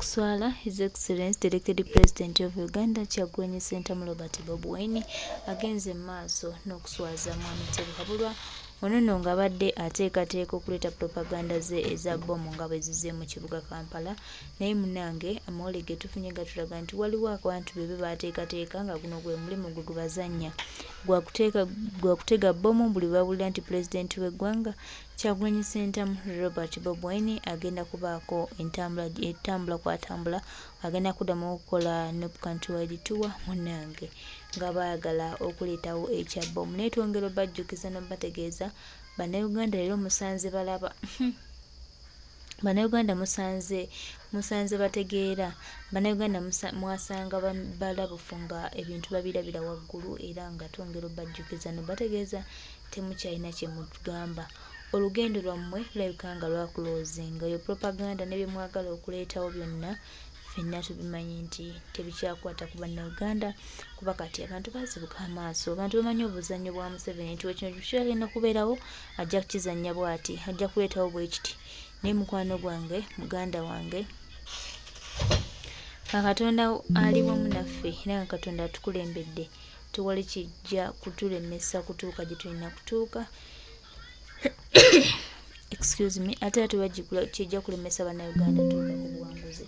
Okuswala His Excellency the Elected President of Uganda Kyagulanyi Ssentamu Robert Bobi Wine agenze mu maaso n'okuswaza Mwami Tibuhaburwa ono nno ng'abadde ateekateeka okuleeta propaganda ze eza bbomu nga bwe zizze mu kibuga Kampala naye munnange amawulire ge tufunye gatulaga nti waliwo abantu be be baateekateeka nga guno gwe mulimu gwe gwe bazannya gwa kutega bbomu buli lwe bawulira nti pulezidenti w'eggwanga Kyagulanyi Ssentamu Robert Bobi Wine agenda kubaako entambula etambula kwatambula agenda kuddamu okukola Nup Countrywide Tour munnange nga baagala okuleetawo ekya bbomu naye twongera obajjukiza n'obategeeza Bannayuganda leero musanze balaba Bannayuganda musanze musanze bategeera Bannayuganda mwasanga balabufu nga ebintu babirabira waggulu era nga twongera obajjukiza n'obategeeza temukyalina kye mugamba. Olugendo lwammwe lulabika nga lwakuloozinga. Oyo propaganda ne bye mwagala okuleetawo byonna ffenna tubimanyi nti tebikyakwata ku Bannayuganda kuba kati abantu baazibuka amaaso. Abantu bamanyi obuzannyo bwa Museveni nti kino kyagenda kubeerawo ajja kukizannya bw'ati, ajja kuleetawo bwe kiti. Naye mukwano gwange, muganda wange, nga Katonda ali wamu naffe era nga Katonda atukulembedde. Tewali kijja kutulemesa kutuuka gye tulina kutuuka. Excuse me, ate era tewali kijja kulemesa Bannayuganda tuuka ku buwanguzi.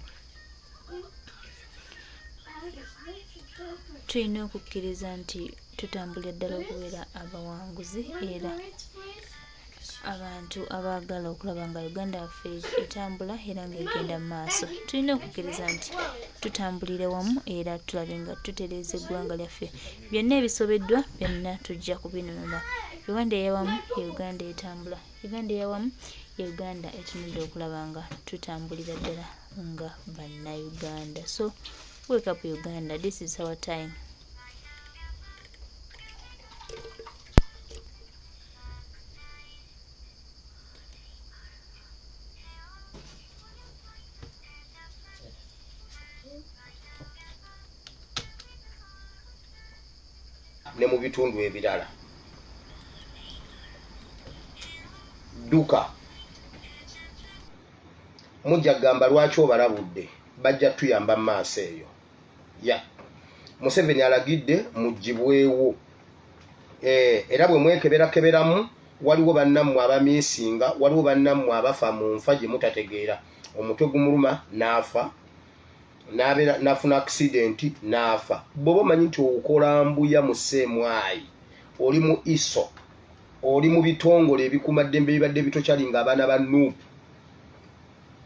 Tulina okukkiriza nti tutambulira ddala okubeera abawanguzi era abantu abaagala okulaba nga Uganda yaffe etambula era ng'egenda mu maaso. Tulina okukkiriza nti tutambulira wamu era tulabe nga tutereeza eggwanga lyaffe. Byonna ebisobeddwa byonna tujja kubinunula. Uganda eyawamu ye Uganda etambula. Uganda eyawamu ye Uganda etunudde okulaba nga tutambulira ddala nga Bannayuganda. So wake up Uganda, this is our time. Ne mu bitundu ebirala dduka mujja kugamba lwaki obalabudde bajja tuyamba mu maaso eyo ya Museveni alagidde mugibwewo eh, era bwe mwekeberakeberamu waliwo bannammwe abamiisinga waliwo bannammwe abafa mu nfa gye mutategeera omutwe gumuluma n'afa n'abeera n'afuna akisidenti n'afa bw'oba omanyi nti okola mbuya mu seemwayi oli mu iso oli mu bitongole ebikuumaddembe ebibadde bitokyalinga abaana ba nuupu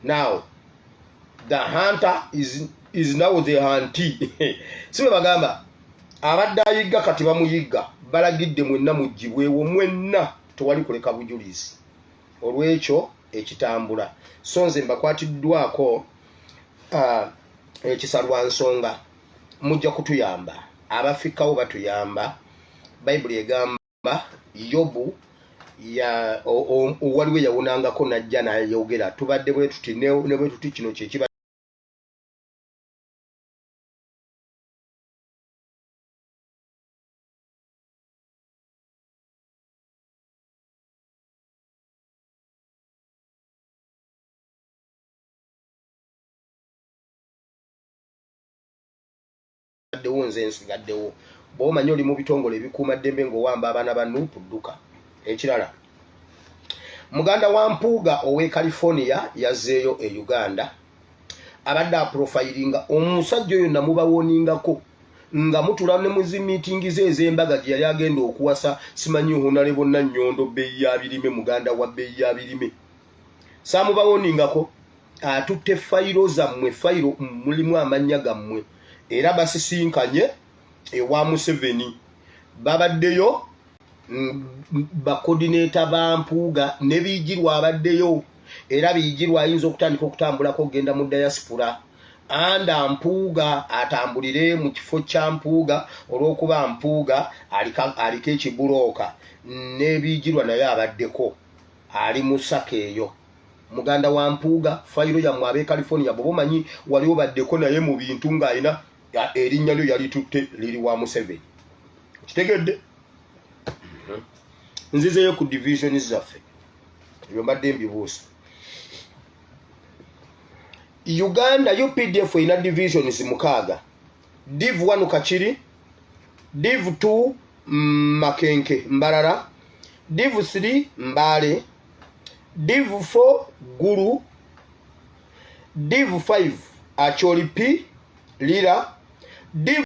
now the hunter is now the hunty si bwe bagamba abadde ayigga kati bamuyigga balagidde mwenna muggyibwewo mwenna tewali kuleka bujulizi olw'ekyo ekitambula so nze mbakwatiddwako uh, ekisa lwa nsonga mujja kutuyamba abafikkawo batuyamba bayibuli egamba Yobu ya waliwo eyawonangako n'ajja n'ayogera tubadde bwe tuti ne bwe tuti kino kye kiba nsigaddewo nze nsigaddewo bwoba omanyi oli mu bitongole ebikuuma ddembe ng'owamba abaana ba nup dduka ekirala muganda wa mpuuga ow'e california yazzeeyo e uganda abadde aprofayiringa omusajja oyo namubawoningako nga mutula ne muzi miitingi ze ez'embaga gye yali agenda okuwasa simanyi honalebo nannyondo bbeeyi ya birime muganda wa bbeeyi ya birime saamubawoningako atutte fayiro zammwe fayiro mulimu amannya gammwe era basisinkanye ewa Museveni babaddeyo bakodineeta ba Mpuuga ne Biigirwa abaddeyo era Biigirwa ayinza okutandika okutambulako okugenda mu diaspora anda Mpuuga atambulire mu kifo kya Mpuuga olw'okuba Mpuuga aliko ekibulooka ne Biigirwa naye abaddeko ali mu saka eyo Muganda wa Mpuuga, fayiro yammwe ab'e California bw'oba omanyi wali obaddeko naye mu bintu ng'alina erinnya lyo yalitutte liri wa Museveni. Okitegedde? Mhm. Nzizeeyo ku divisions zaffe. Ebyo mbadde mbibuusa. Uganda UPDF erina divisions mukaaga. Div 1 Kakiri, Div 2 Makenke Mbarara, Div 3 Mbale, Div 4 Gulu, Div 5 Acholi P Lira, Div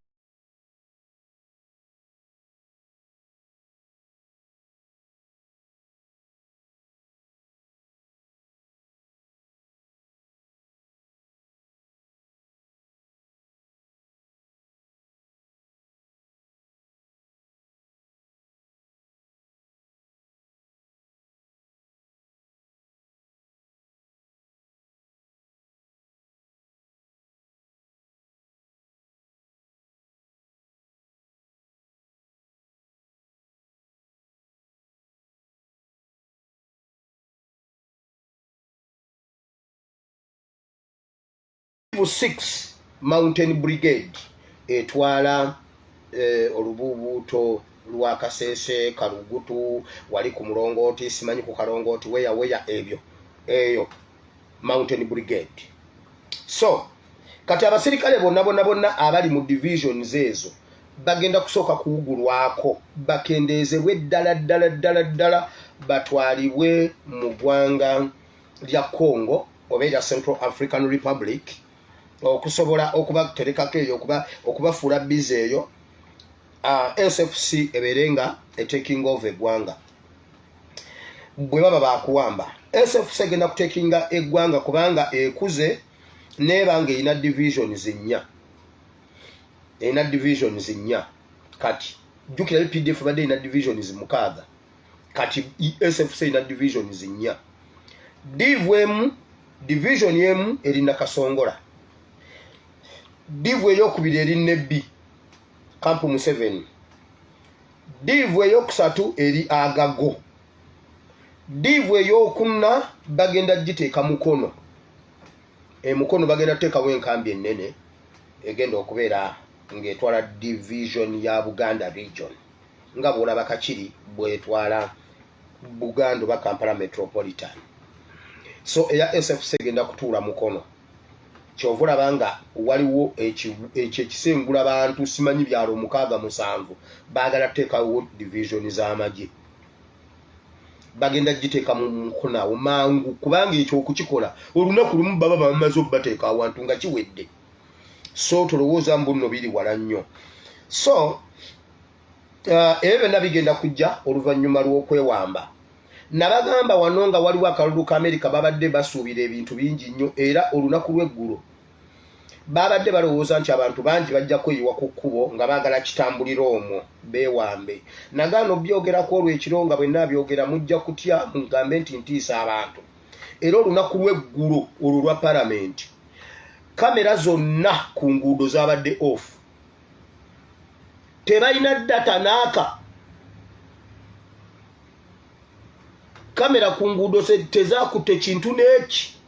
6 Mountain Brigade etwala eh, olubuubuuto lwa Kasese Kalugutu wali ku mulongooti simanyi ku kalongooti weya weya ebyo eyo Mountain Brigade. So kati abasirikale bonna bonna bonna abali mu divisions ezo bagenda kusooka kuwugulwako bakendeezebwe ddala ddala ddala ddala batwalibwe mu ggwanga lya Congo oba erya Central African Republic okusobola okubaterekako eyo okubafuula bizi eyo ah, SFC ebeere nga etaking over eggwanga bwe baba bakuwamba. SFC egenda kutekinga eggwanga kubanga ekuze neeba nga erina divisions nnya, erina divisions nnya. Kati jjukira UPDF badde erina divisions mukaaga, kati SFC erina divisions nnya. Divu emu, division emu eri Nakasongola, divu eyokubiri eri Nebbi Kampu Museveni, diivu eyokusatu eri Agago, diivu eyokunna bagenda giteeka Mukono. Emukono bagenda kuteekawo enkambi ennene egenda okubeera ng'etwala division ya Buganda region nga bw'olaba Kakiri bwetwala Buganda oba Kampala Metropolitan. So eya SFC egenda kutuula Mukono. Kyova olaba nga waliwo ekyo ekisengula bantu simanyi byalo mukaaga musanvu baagala kuteekawo division z'amagye, bagenda giteeka mu mukono awo mangu, kubanga ekyo okukikola olunaku lumu baba bamaze obubateeka awantu nga kiwedde. So tolowooza mbu nno biri wala nnyo. So ebyo byonna bigenda kujja oluvannyuma lw'okwewamba. Nabagamba wano nga waliwo akalulu ka Amerika, babadde basuubira ebintu bingi nnyo, era olunaku lw'eggulo babadde balowooza nti abantu bangi bajja kweyiwa ku kkubo nga baagala kitambulira omwo beewambe. Nagaana obyogerako olwo ekiro nga bwe naabyogera mujja kutya mugambe nti ntiisa abantu. Era olunaku lw'eggulo olwo lwa palamenti kamera zonna ku nguudo zabadde off, tebalina data naaka kamera ku nguudo tezakutte kintu n'eki.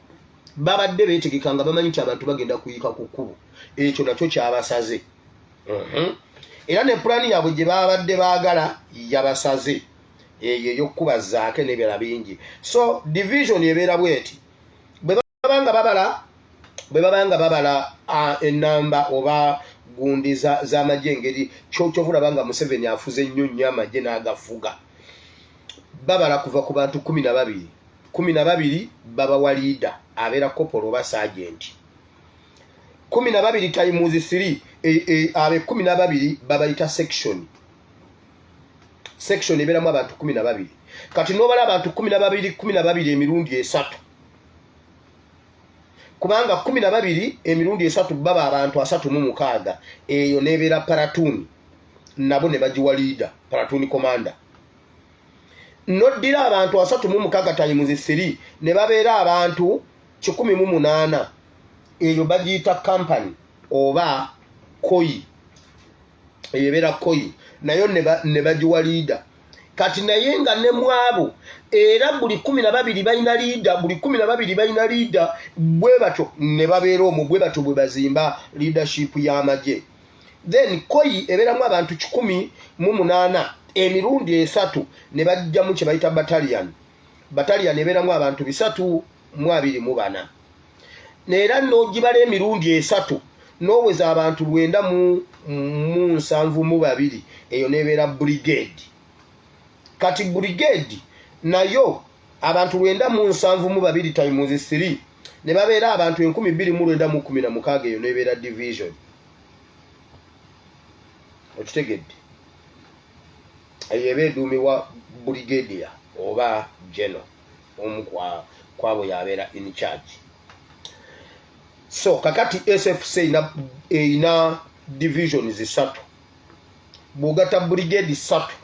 Babadde beetegeka nga bamanyi nti abantu bagenda kuyiika ku kkubo, ekyo nakyo kyabasaze. Era ne pulaani yaabwe gye babadde baagala yabasaze, eyo ey'okukuba zaake n'ebirala bingi. So division ebeera bweti bwe babanga babala, bwe babanga babala enamba oba gundi z'amagye engeri kyovulaba nga Museveni afuze nnyo nnyo amagye n'agafuga. Babala kuva ku bantu 12, 12 babawa liida abeera kopolo oba sajenti. 12 times 3, abo 12 babayita section. Section ebeeramu abantu 12. Kati n'obala abantu 12, 12 emirundi esatu, kubanga 12 emirundi esatu baba abantu 36, eyo nebeera platoon, nabo ne bagiwa leader, platoon commander. Noddira abantu 36 times 3 ne babeera abantu 108, eyo bagiyita company oba corps, eyo ebeera corps, nayo ne bagiwa leader. Kati naye nga ne mwabo era buli 12 balina leader, buli 12 balina leader, bwe batyo ne babeera omwo, bwe batyo bwe bazimba leadership y'amagye. Then corps ebeeramu abantu 108 emirundi esatu ne bajjamu kye bayita battalion. Battalion ebeeramu abantu 324. Era n'ogibala emirundi esatu n'oweza abantu 972, eyo nebeera brigade. Kati brigade nayo abantu 972 times 3 ne babeera abantu 2916, eyo nebeera division. Okitegedde? Eyo eba eduumibwa brigadier oba general, omu kwabo yabeera in charge. So kakati SFC erina divisions ssatu. Bw'ogatta brigade ssatu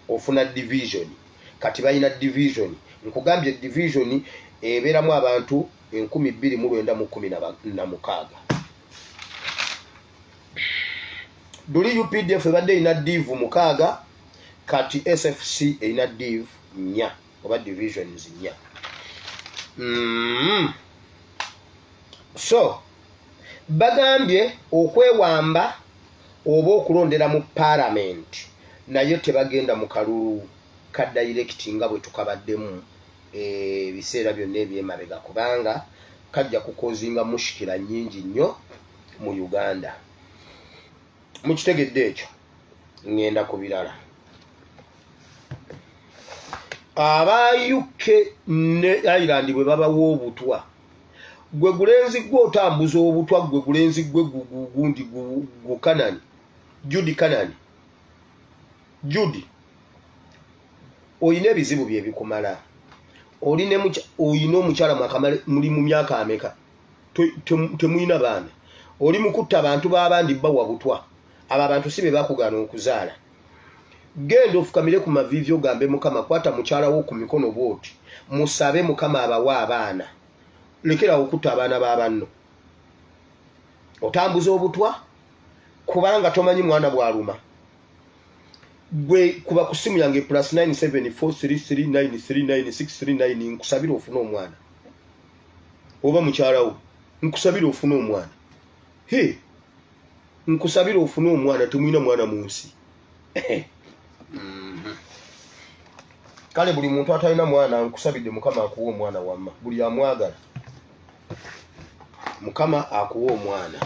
ofuna division. Kati balina division, nkugambye division ebeeramu abantu 2916. Duli UPDF ebadde erina div 6, kati SFC erina div 4 oba divisions 4. So bagambye okwewamba oba okulondera mu parliament, naye tebagenda mu kalulu ka direct nga bwe tukabaddemu ebiseera byonna ebyemabega, kubanga kajja kukozinga mushikira nnyingi nnyo mu Uganda. Mukitegedde ekyo? Ŋŋenda ku birala. Aba UK ne Ireland bwe babawa obutwa, gwe gulenzi gwe otambuza obutwa, gwe gulenzi gwe gundi gukanani, Judy Kanani, Judy, oyina ebizibu bye bikumala. Oyina omukyala mwakamala, muli mu myaka ameka, temulina baana, oli mukutta abantu b'abandi bawa butwa. Abo abantu si be bakugaana okuzaala. Genda ofukamire ku maviivi ogambe Mukama, kwata mukyala wo ku mikono bw'oti, musabe Mukama abawe abaana. Lekerawo okutta abaana ba banno. Otambuza obutwa kubanga tomanyi mwana bw'aluma. Gwe kuba ku simu yange +97433939639, nkusabira ofune omwana, oba mukyalawo nkusabira ofune omwana. He, nkusabira ofune omwana, temulina mwana mu nsi. Kale buli muntu atalina mwana nkusabidde Mukama akuwa omwana. Wamma buli amwagala, Mukama akuwa omwana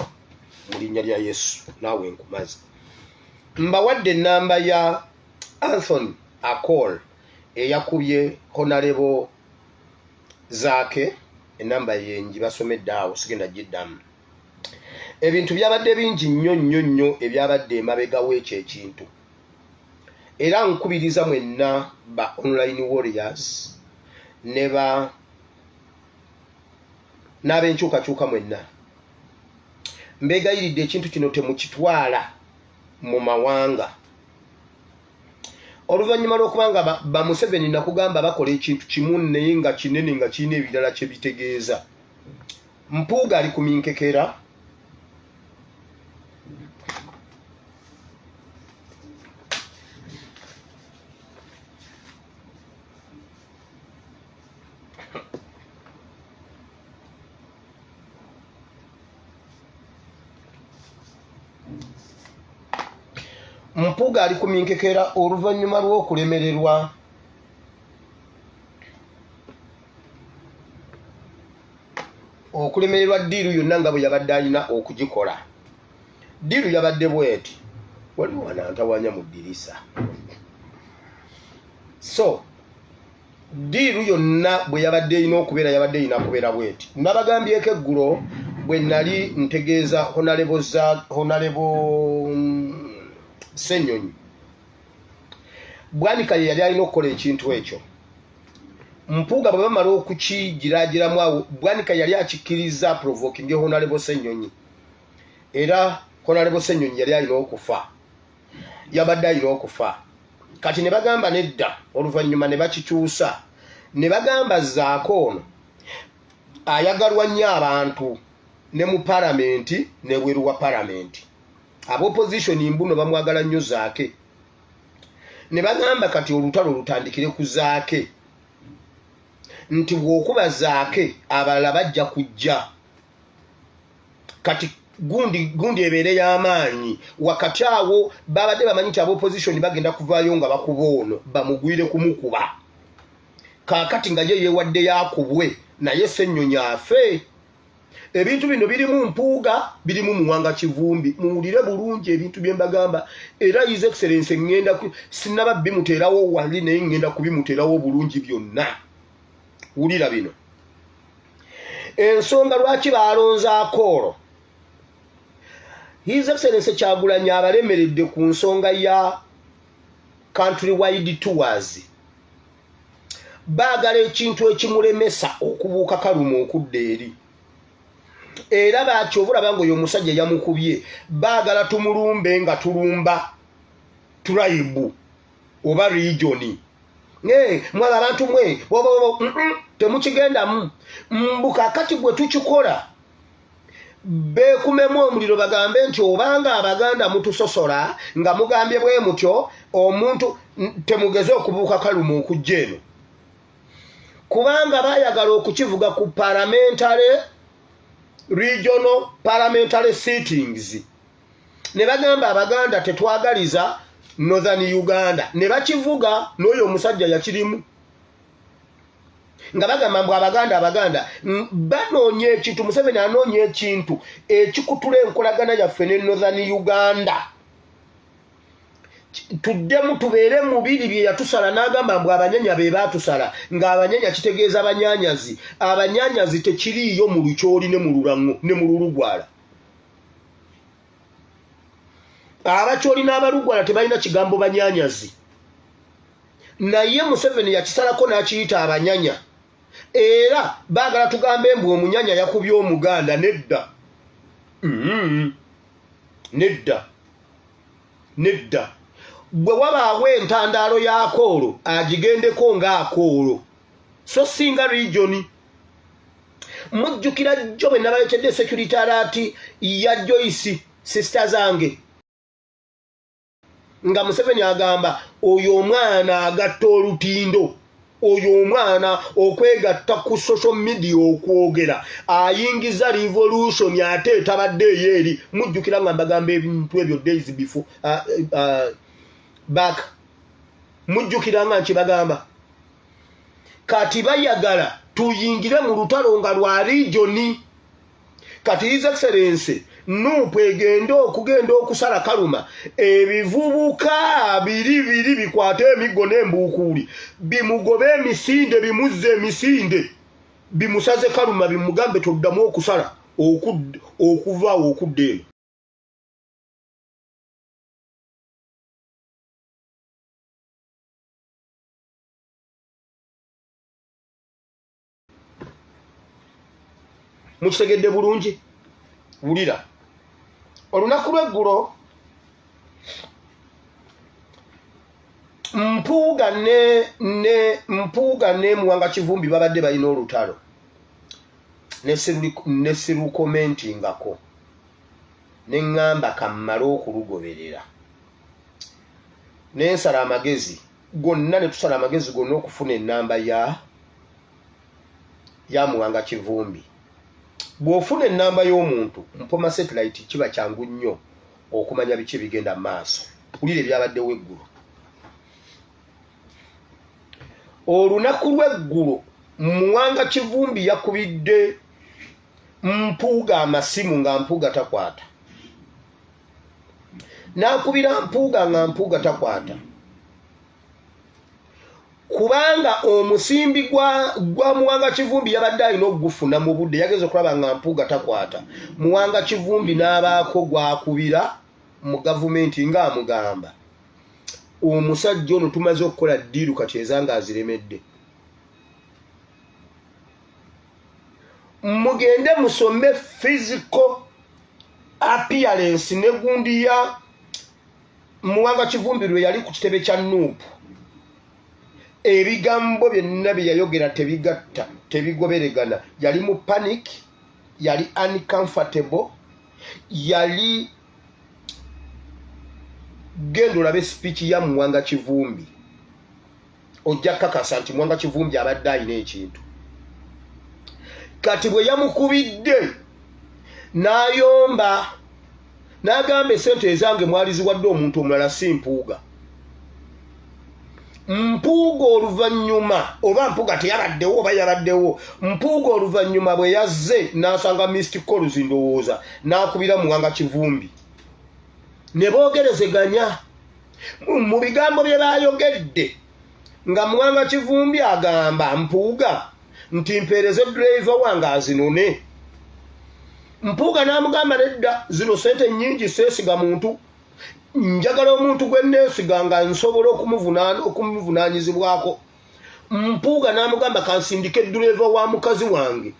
mu linnya lya Yesu. Naawe nkumaze. Mbawadde ennamba ya Anthony Akol eyakubye Honorable Zaake. Enamba ye ngibasomedde awo, sigenda giddamu. Ebintu byabadde bingi nnyo nnyo nnyo ebyabadde emabega w'ekyo ekintu. Era nkubiriza mwenna ba online warriors ne ba n'ab'enkyukakyuka mwenna, mbeegayiridde, ekintu kino temukitwala mu mawanga. Oluvannyuma lw'okubanga ba Museveni nakugamba bakola ekintu kimu naye nga kinene, nga kirina ebirala kye bitegeeza. Mpuuga ali ku minkekera. Mpuuga ali ku minkekera oluvannyuma lw'okulemererwa okulemererwa deal yonna nga bwe yabadde alina okugikola. Deal yabadde bweti, waliwo wanantawanya mu ddirisa. So deal yonna bwe yabadde erina okubeera, yabadde erina kubeera bweti. Nabagambyeko eggulo bwe nali ntegeeza Honorable Ssenyonyi Bwanika ye yali alina okukola ekintu ekyo. Mpuuga bwe bamala okukigiragiramu awo, Bwanika yali akikkiriza provoking Honorable Ssenyonyi, era Honorable Ssenyonyi yali alina okufa, yabadde alina okufa. Kati ne bagamba nedda, oluvannyuma ne bakikyusa ne bagamba Zaako ono ayagalwa nnyo abantu ne mu palamenti nebweru wa palamenti, aba opposition mbuno bamwagala nnyo Zaake. Ne bagamba kati olutalo lutandikire ku Zaake, nti bw'okuba Zaake abalala bajja kujja. Kati gundi gundi ebeere y'amaanyi. Wakati awo babadde bamanyi nti aba opposition bagenda kuvaayo nga bakuba ono, bamugwire kumukuba. Kaakati nga ye yeewadde yakubwe, naye Ssennyonyi afe. Ebintu bino birimu Mpuuga, birimu Muwanga Kivumbi. Muwulire bulungi ebintu bye mbagamba. Era His Excellence ŋŋenda sinaba bimuteerawo wali, naye ŋŋenda kubimuteerawo bulungi byonna. Wulira bino, ensonga lwaki baalonze Akoolo. His Excellence Kyagulanyi abalemeredde ku nsonga ya country wide tours. Baagala ekintu ekimulemesa okubuuka Kaluma okudda eri, era bakyova olaba nga oyo omusajja yamukubye. Baagala tumulumbe nga tulumba tribe oba region. Mwala abantu mwe temukigendamu. Mbu kakati bwe tukikola beekumemu omuliro, bagambe nti obanga Abaganda mutusosola nga mugambye bwe mutyo, omuntu temugeze okubuuka Kaluma okujja eno, kubanga bayagala okukivuga ku parliamentary, regional parliamentary sittings, ne bagamba Abaganda tetwagaliza Northern Uganda, ne bakivuga n'oyo omusajja yakirimu nga bagamba mbu Abaganda, Abaganda banoonya ekintu. Museveni anoonya ekintu ekikutula enkolagana yaffe ne Northern Uganda, tuddemu tubeere mubiri bye yatusala n'agamba mbu Abanyanya be baatusala, ng'Abanyanya kitegeeza Abanyanyazi. Abanyanyazi tekiriiyo mu Lukyoli ne mu Lulaŋŋo ne mu Lulugwala. Abakyoli n'Abalugwala tebalina kigambo Banyanyazi, naye Museveni yakisalako n'akiyita Abanyanya, era baagala tugambe mbu Omunyanya yakubye Omuganda. Nedda, Nedda, nedda. Bwe wabaawo entandaalo y'Akoolo, agigendeko ng'Akoolo, so singa region. Mujjukira jjo bwe nabaleetedde security alert ya Joyce, sister zange, nga Museveni agamba oyo omwana agatta olutindo, oyo omwana okwegatta ku social media okwogera ayingiza revolution ate etabadde eyo eri. Mujjukira nga mbagamba ebintu ebyo days before, back? Mujjukira nga nkibagamba? Kati bayagala tuyingire mu lutalo nga lwa region. Kati His Excellence, NUP egende okugenda okusala Kaluma, ebivubuka biri biri bikwate emiggo n'embuukuuli, bimugobe emisinde, bimuzze emisinde, bimusaze Kaluma, bimugambe toddamu okusala okuvaawo okudda eno. Mukitegedde bulungi? Wulira, olunaku lweggulo Mpuuga ne Mpuuga ne Muwanga Kivumbi babadde balina olutalo ne sirukomentingako, ne ŋŋamba kammale okulugoberera, nensala amagezi gonna, ne tusala amagezi gonna okufuna ennamba ya Muwanga Kivumbi. Bw'ofuna ennamba y'omuntu mpoma satellite, kiba kyangu nnyo okumanya biki ebigenda mu maaso. Wulira ebyabaddewo eggulo, olunaku lw'eggulo. Muwanga Kivumbi yakubidde Mpuuga amasimu nga Mpuuga takwata, n'akubira Mpuuga nga Mpuuga takwata, kubanga omusimbi gwa Muwanga Kivumbi yabadde alina okugufuna mu budde. Yageza okulaba nga Mpuuga takwata, Muwanga Kivumbi n'abaako gwakubira mu gavumenti ng'amugamba omusajja ono tumaze okukola ddiiru, kati ezanga aziremedde. Mugende musome physical appearance ne gundi ya Muwanga Kivumbi lwe yali ku kitebe kya NUP. Ebigambo byonna bye yayogera tebigatta, tebigoberegana. Yali mu panic, yali uncomfortable, yali genda olabe speech ya Muwanga Kivumbi, ojja kakasa nti Muwanga Kivumbi abadde alina ekintu. Kati bwe yamukubidde n'ayomba n'agamba esente ezange mwaliziwadde omuntu omulala, si Mpuuga. Mpuuga oluvannyuma oba Mpuuga teyabaddewo oba yabaddewo, Mpuuga oluvannyuma bwe yazze n'asanga missed calls ndowooza n'akubira Muwanga Kivumbi ne boogerezeganya mu bigambo bye baayogedde nga Muwanga Kivumbi agamba Mpuuga nti mpeereze driver wange azinone. Mpuuga n'amugamba nedda, zino sente nnyingi, seesiga muntu, njagala omuntu gwe neesiga nga nsobola okumuvunaanyizibwako. Mpuuga n'amugamba kansindike driver wa mukazi wange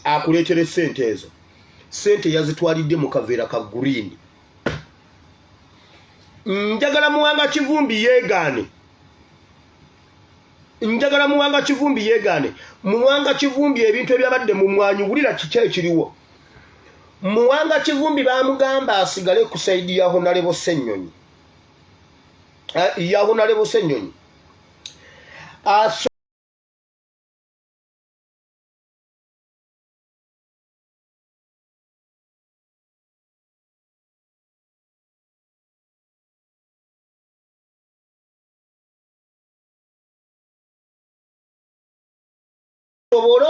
akuleetere sente ezo. Sente yazitwalidde mu kaveera ka green. Njagala Muwanga Kivumbi yeegaane, njagala Muwanga Kivumbi yeegaane. Muwanga Kivumbi ebintu ebyabadde mu mwanyi, wulira kiki ekiriwo. Muwanga Kivumbi bamugamba asigale ku side ya Honorable Ssenyonyi, ya Honorable Ssenyonyi asobole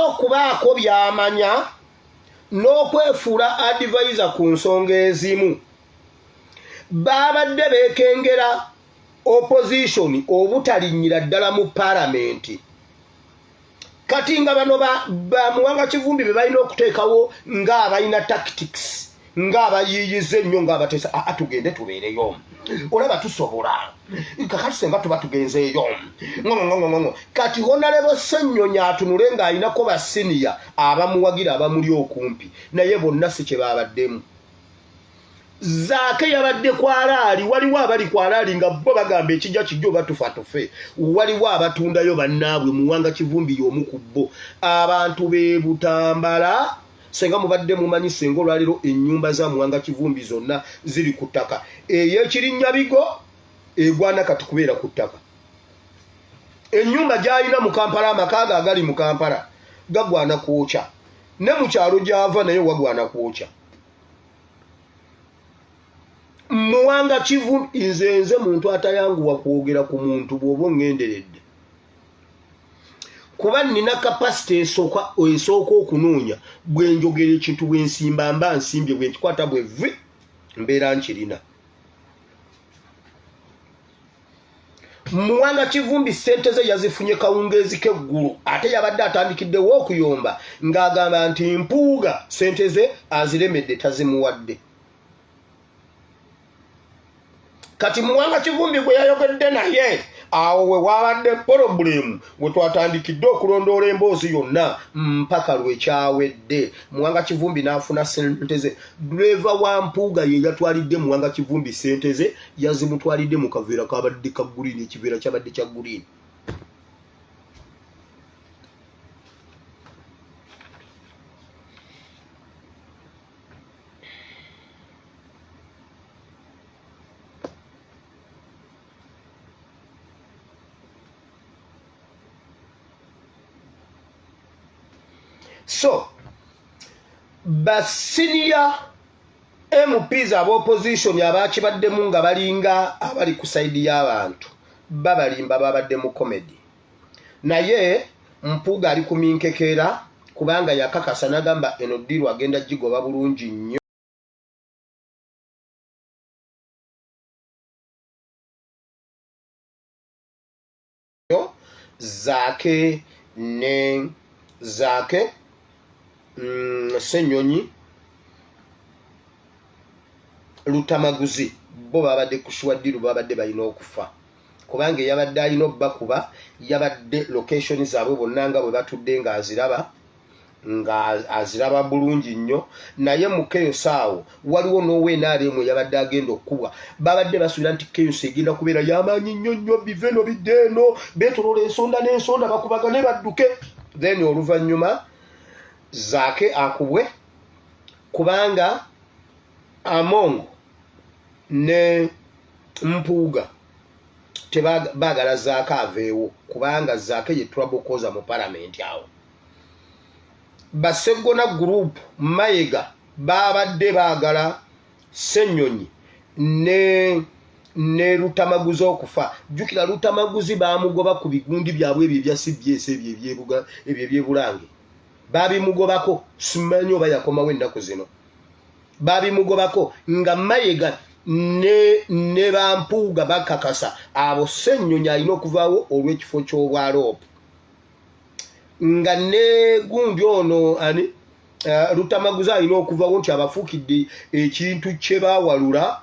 okubaako by'amanya n'okwefuula advisor ku nsonga ezimu. Baabadde beekengera opposition obutalinnyira ddala mu palamenti. Kati nga bano ba Muwanga Kivumbi be balina okuteekawo ng'abalina tactics, ng'abayiiyiza ennyo, ng'abateesa aa tugende tubeereyo, olaba tusobola kakati senga tuba tugenzeeyo ngongongongong'o. Kati Honorable Ssenyonyi atunule ng'alinako basiniya abamuwagira abamuli okumpi naye, bonna si kye babaddemu. Zaake yabadde kwalaali, waliwo abali kwalaali nga bo bagamba ekijja kijja oba tufa tufe. Waliwo abatundayo bannaabwe, Muwanga Kivumbi y'omu ku bo. Abantu b'e Butambala senga mubadde mumanyi senga olwaleero ennyumba za Muwanga Kivumbi zonna ziri ku ttaka, ey'ekirinyabigo egwana kati kubeera ku ttaka. Ennyumba gy'alina mu Kampala, amaka ge agali mu Kampala gagwana kwokya, ne mu kyalo gy'ava naye wagwana kwokya. Muwanga Kivumbi, nze muntu atayanguwa kwogera ku muntu bw'oba oŋŋenderedde, kuba nina capacity esooka okunoonya bwe njogera ekintu, bwe nsimba mba nsimbye, bwe nkikwata bwe vi mbeera nkirina. Muwanga Kivumbi ssente ze yazifunye kawungeezi k'eggulo, ate yabadde atandikiddewo okuyomba ng'agamba nti Mpuuga ssente ze aziremedde tazimuwadde. Kati Muwanga Kivumbi gwe yayogedde naye awo we waabadde pulobulemu we twatandikidde okulondoola emboozi yonna mpaka lwe kyawedde, Muwanga Kivumbi n'afuna ssente ze. Duleeva wa Mpuuga ye yatwalidde Muwanga Kivumbi ssente ze, yazimutwalidde mu kaveera kabadde ka guliini, ekiveera kyabadde kya guliini. So ba senior MPs aba opposition abakibaddemu nga balinga abali ku side y'abantu babalimba, babadde mu comedy. Naye Mpuuga ali ku minkekeera kubanga yakakasa n'agamba eno deal agenda gigoba bulungi nnyo. Zaake ne Zaake Ssenyonyi Lutamaguzi bo babadde ku sure deal, babadde balina okufa kubanga eyabadde alina obbakuba yabadde location zaabwe bonna nga bwe batudde ng'aziraba, nga aziraba bulungi nnyo. Naye mu chaos awo waliwo n'owa NRM eyabadde agenda okukubwa. Babadde basuubira nti chaos egenda kubeera y'amaanyi nnyo nnyo, bive eno bidde eno, beetoloola ensonda n'ensonda, bakubagane badduke, then oluvannyuma Zaake akubwe kubanga Among ne Mpuuga tebaagala Zaake aveewo kubanga Zaake ye trouble causer mu palamenti. Awo Basseggona group Mayega babadde baagala Ssenyonyi ne Ne Lutamaguzi okufa, jjukira Lutamaguzi baamugoba ku bigundi byabwe ebyo ebya CBS, ebyo ebyo ebyebulange babimugobako. Simanyi oba yakomawo ennaku zino. Babimugobako nga Mayega ne bampuuga bakakasa abo Ssennyonyi alina okuvaawo olw'ekifo ky'obwaloopu, nga ne gundi ono ani, Lutamaguzi alina okuvawo nti abafuukidde ekintu kye baawalula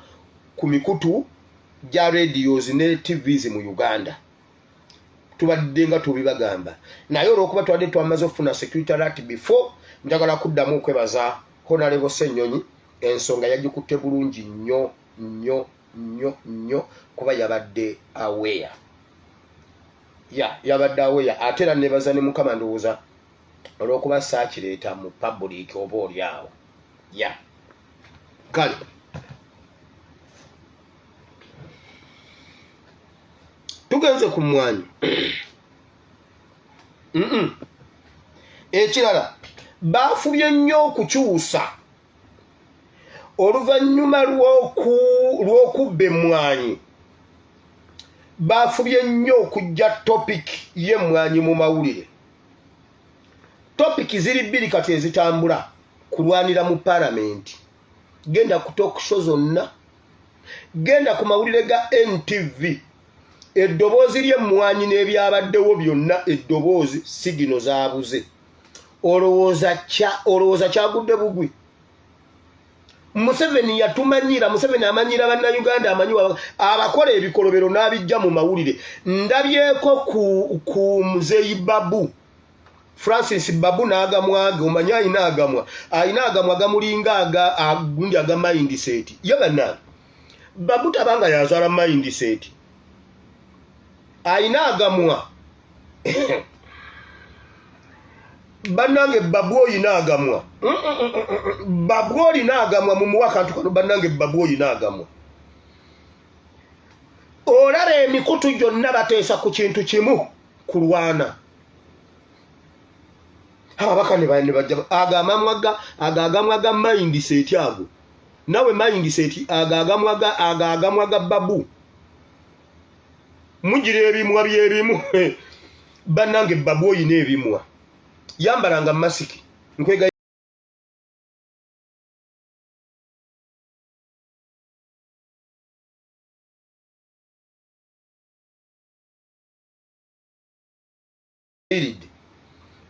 ku mikutu gya radios ne TVs mu Uganda. Tubadde nga tubibagamba, naye olwokuba tubadde twamaze okufuna security alert before, njagala kuddamu okwebaza Honorable Ssenyonyi. Ensonga yagikutte bulungi nnyo nnyo nnyo nnyo, kuba yabadde aware, ya yabadde aware. Ate era nebaza ne Mukama, ndowooza olwokuba saakireeta mu public oba oli awo. Ya, kale tugenze ku mmwanyi. Ekirala, baafubye nnyo okukyusa oluvannyuma lw'okubba emmwanyi. Baafubye nnyo okujja topic y'emmwanyi mu mawulire. Topic ziri bbiri kati ezitambula kulwanira mu palamenti. Genda ku talk show zonna, genda ku mawulire ga NTV, eddoboozi ly'emmwanyi n'ebyabaddewo byonna, eddoboozi sigino zaabuze. Olowooza kyagudde bugwi? Museveni yatumanyira. Museveni amanyira Bannayuganda, amanyi abakola ebikolobero n'abijja mu mawulire. Ndabyeko ku muzeeyi Babu Francis Babu n'agamwage. Omanyi alina agamwa, alina agamwa gamulinga agundi aga mindset ye. Bannange, Babu tabanga yazaala mindset, alina agamwa. Bannange, Babu oyina agamwa. Babu olina agamwa, mumuwa akantu kano. Bannange, Babu oyina agamwa. Olaba emikutu gyonna bateesa ku kintu kimu, kulwana ababaka ne bajja ago amamwa ga ago agamwa ga mindset ago. Nawe mindset, ago agamwa ga ago agamwa ga Babu, mugira ebimwa byebimu. Bannange, Babu oyina ebimwa, yambalanga masiki nkwega.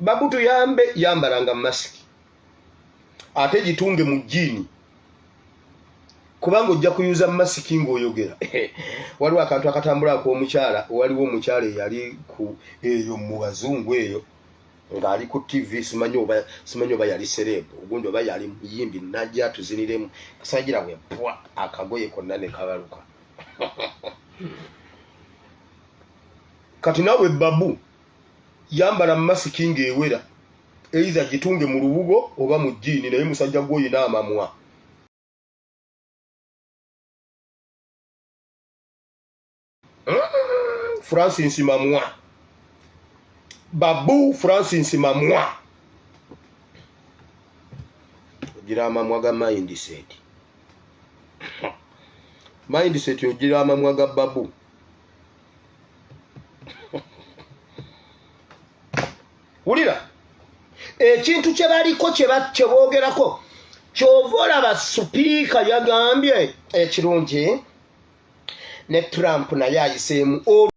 Babu tuyambe, yambalanga masiki ate gitunge mu jjiini, kubanga ojja kuyuza masiki ng'oyogera. Waliwo akantu akatambula ak'omukyala, waliwo omukyala eyali ku eyo mu bazungu eyo ng'ali ku TV, simanyi oba yali celeb ogundi oba yali muyimbi, najja tuziniremu kasagira bwe pwa akagoye konna ne kabaluka. Kati naawe Babu yambala masiki ng'ewera, either gitunge mu lubugo oba mu jjiini, naye musajja gw'oyina amamwa. Francis Mamwa, Babu Francis Mamwa, ogira amamwa ga mindset, mindset, ogira amamwa ga Babu. Wulira ekintu kye baliko, kye boogerako. Kyova olaba sipiika yagambye ekirungi ne Trump naye ayiseemu.